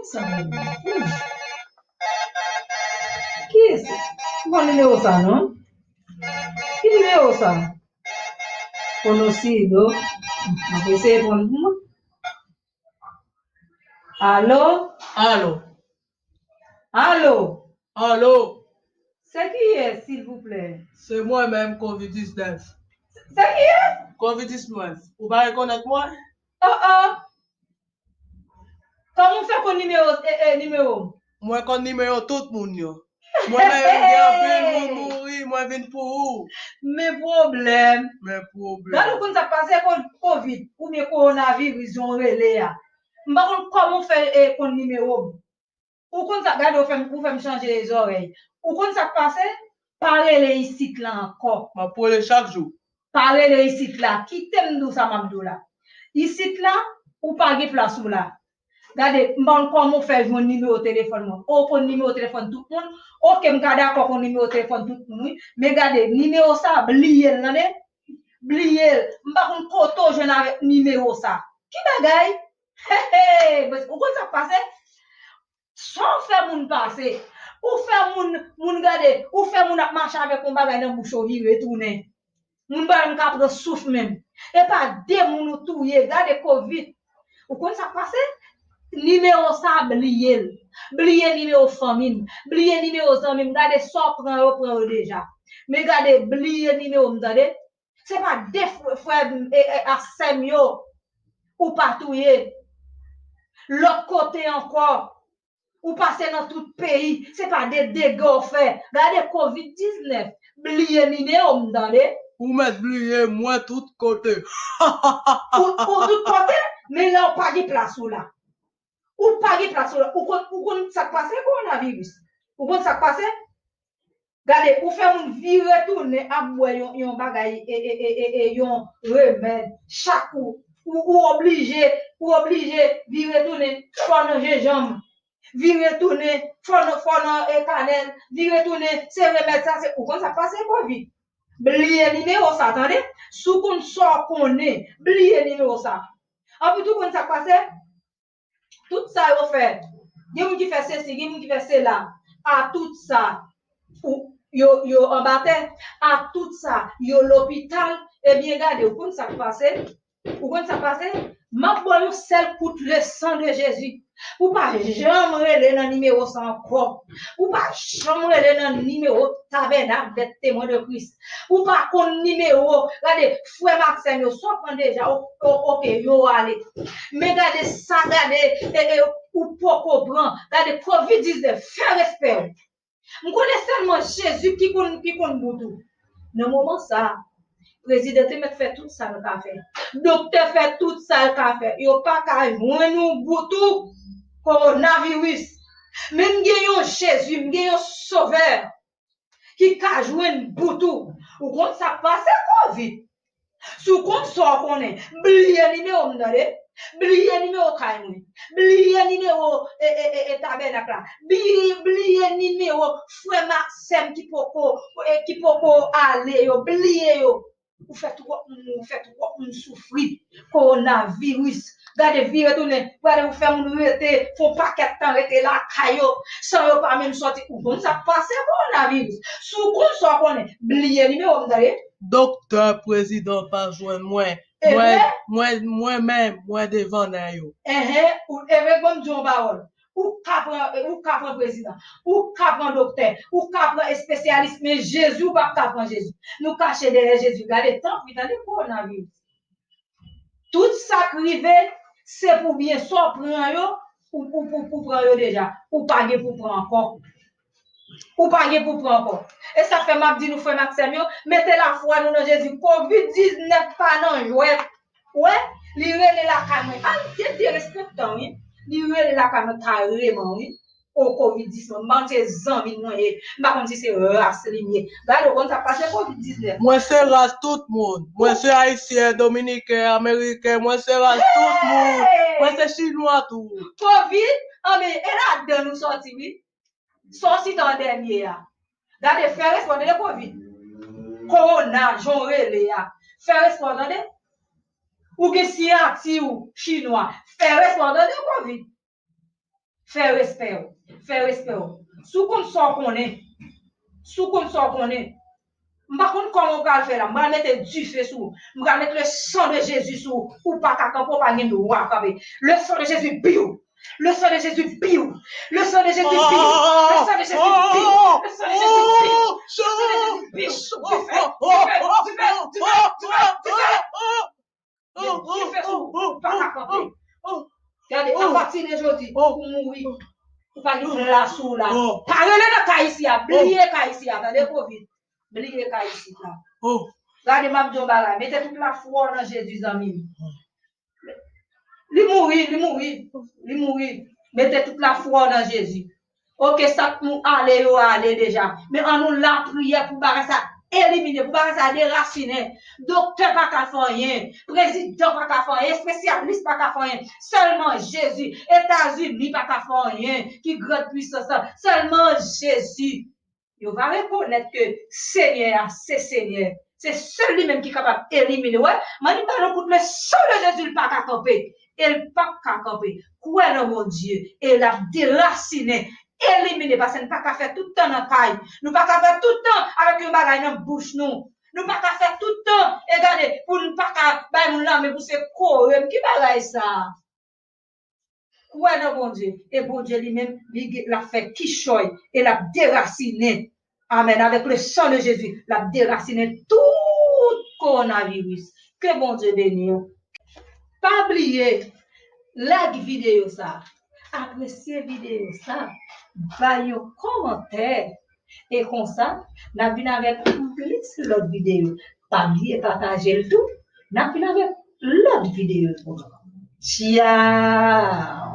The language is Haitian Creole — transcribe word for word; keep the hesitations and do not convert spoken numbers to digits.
Sa va bien. Ki se? Mwen nimewo sa non. Ki nimewo sa? Konosido. Mwen eseye pran pou mwen. Alo? Alo? Alo? Alo? Se kiyès, silvouplè? Se mwen menm, Covid diznèf. Se kiyès? Covid diznèf. Ou pa rekonèt mwen? Oh, oh. Kòman w fè konn nimewo, e, e, nimewo m? Mwen konn nimewo tout moun yo. Mwen menm, gen anpil moun mouri, mwen vin pou ou. Men pwoblèm. Men pwoblèm. Gade, ou konn sa k pase, ko-, Covid, oubyen kowonaviris, jan w rele a. M pa konn kòman w fè, e, konn nimewo m. Ou konn sa, gade, ou fè m, ou fè m chanje zòrèy. Ou konn sa k pase? Pa rele isit la ankò. M ap rele chak jou. Pa rele isit la. Kite m di w sa m ap di w la. Isit la, ou pa gen plas ou la. Gade, m pa konn kòman w fè jwenn nimewo telefòn mwen. Ou konn nimewo telefòn tout moun? Oke, m ka dakò konn nimewo telefòn tout moun, wi. Men gade, nimewo sa, bliye l, tande? Bliye l. M pa konn kote w jwenn avèk nimewo sa. Ki bagay? He, he, ou konn sa k pase? Sa w fè moun pase? Ou fè moun, moun gade, ou fè moun ap mache avèk yon bagay nan bouch ou vire tounen. Moun pa menm ka pran souf menm. E pa de moun ou touye, gade Covid. Ou konn sa k pase? Nimewo sa, bliye l. Bliye nimewo fanmi m. Bliye nimewo zanmi m. Gade sa w pran yo, pran yo deja. Men gade, bliye nimewo m, tande? Se pa de frè, frè m, e, e, ak sè m yo ou pa touye. Lòt kote ankò, ou pase nan tout peyi, se pa de dega w fè. Gade Covid diznèf, bliye nimewo m, tande? Ou mèt bliye mwen tout kote. Ou, ou tout kote, men la w pa gen plas ou la. Ou pa gen plas ou la. Ou konn, ou konn sa k pase, kowonaviris? Ou konn sa k pase? Gade, ou fè moun vire tounen ap bwè yon, yon bagay, e, e, e, e, e, yon remèd. Chak ou, ou, ou oblije, ou oblije vire tounen, fò nan jenjanm, vire tounen, fò nan, fò nan, e, kanèl, vire tounen, se remèd sa, se, ou konn sa k pase, Covid? Bliye nimewo sa, tande? Si w konn sa w konnen, bliye nimewo sa. Anplis, ou konn sa k pase? Tout sa yo fè. Gen moun ki fè sesi, gen moun ki fè sela. A tout sa, ou, yo, yo anba tè. A tout sa, yo lopital. Ebyen, gade, ou konn sa k pase? Ou konn sa k pase? M ap ba w yon sèl kout le sang de Jésus. Ou pa janm rele nan nimewo sa ankò. Ou pa janm rele nan nimewo Tabènak dè Temwen de Kris. Ou pa konn nimewo. Gade, frè m ak sè m yo, sa w pran deja, o-, o-, oke, yo ale. Men gade sa, gade, e, e, ou poko pran. Gade, Covid diznèf, fè respè w. M konnen sèlman Jezi ki konn, ki konn bout ou. Nan moman sa, prezidan te mèt fè tout sa l ka fè. Doktè fè tout sa l ka fè. Yo pa ka jwenn ou bout ou, kowonaviris. Men m gen yon Jezi, m gen yon Sovè ki ka jwenn bout ou. Ou konn sa k pase, Covid? Si w konn sa w konnen, bliye nimewo m, tande? Bliye nimewo kay mwen. Bliye nimewo, e, e, e, e, Tabènak la. Bliye, bliye nimewo frè m ak sè m ki poko, e, ki poko ale yo. Bliye yo. Ou fè twòp moun, ou fè twòp moun soufri. Kowonaviris. Gade, vire tounen. Gade, ou fè moun rete, fè yon pakèt tan rete lakay yo, san yo pa menm sòti. Ou konn sa k pase, kowonaviris? Si w konn sa w konnen, bliye nimewo m, tande? Doktè, prezidan pa jwenn mwen. Mwen, mwen, mwen menm, mwen devan nèg yo. Enhen, ou, e vre, ban m di yon pawòl. Ou ka pran, ou ka pran prezidan, ou ka pran doktè, ou ka pran espesyalis, men Jezi, ou p ap ka pran Jezi. Nou kache dèyè Jezi. Gade, tanpri, tande, kowonaviris. Tout sa k rive, se pou byen. Sa w pran yo, ou, ou, ou, ou pran yo deja. Ou pa gen pou pran ankò. Ou pa gen pou pran ankò. E sa fè m ap di nou, frè m ak sè m yo, mete lafwa nou nan Jezi. Kovid diznèf pa nan jwèt. Ou wè, li rele lakay mwen. Al, te derespektan, wi. Li rele lakay mwen kareman, wi. O, Covid diznèf, m pa konn se zanmi mwen ye. M pa konn si se ras li m ye. Gade, ou konn sa k pase Covid diznèf. Mwen se ras tout moun. Mwen se Ayisyen, Dominiken, Ameriken. Mwen se ras tout moun. Hey! Mwen se Chinwa tou. Covid, anben, e ladan nou sòti, wi. Sa w site an dènye a. Gade, fè respè w, tande, Covid. Kowona, jan w rele a. Fè respè w, tande. Ou gen siyati w chinwa. Fè respè w, tande, Covid. Fè respè w. Fè respè w. Si w konn sa w konnen, si w konn sa w konnen, m pa konn kòman w pral fè la. M pral mete dife sou ou. M pral mete le sang de Jésus sou ou. Ou pa ka kanpe, ou pa gen dwa kanpe. Le sang de Jésus, biw! Le sang de Jésus, biw! Le sang de Jésus, biw! Le sang de Jésus, biw! Le sang de Jésus, biw! Le sang de Jésus, biw! Dife! Dife! Dife! Dife! Dife! Dife! Dife sou ou, ou pa ka kanpe. Gade, apati de jodi, ou mouri. Ou pa gen plas ou la. Pa rele nan kay isi a. Bliye kay isi a, tande, covid. Bliye kay isi a. Gade, m ap di yon bagay. Mete tout lafwa w nan Jezi, zanmi m. Li mouri, li mouri, li mouri. Mete tout lafwa w nan Jezi. Oke, sa k pou ale yo ale deja. Men ann nou lapriyè pou bagay sa elimine, pou bagay sa derasinen. Doktè pa ka fè anyen, prezidan pa ka fè anyen, espesyalis pa ka fè anyen. Sèlman Jezi. Etazini pa ka fè anyen ki gran pwisans lan. Sèlman Jezi. Yo va rekonèt ke Senyè a se Senyè. Se sèl li menm ki kapab elimine. Wè, m annik ba nou kout le sang de Jezi, l pa ka kanpe. E l p ap ka kanpe. Kwè nan Bondye. E l ap derasinen, elimine. Paske n pa ka fè tout tan nan kay. Nou pa ka fè tout tan avèk yon bagay nan bouch nou. Nou pa ka fè tout tan, e gade, pou n pa ka bay moun lanmen pou se kore m. Ki bagay sa a? Kwè nan Bondye. E Bondye li menm, li, l ap fè kichòy e l ap derasinen. Amèn. Avèk le sang de Jésus, l ap derasinen tout kowonaviris. Ke Bondye beni w. Pa bliye, like videyo sa, apresye videyo sa, bay yon kòmantè. E konsa, n ap vin avèk plis lòt videyo. Pa bliye pataje l tou. N ap vin avèk lòt videyo pou nou. Tchaw!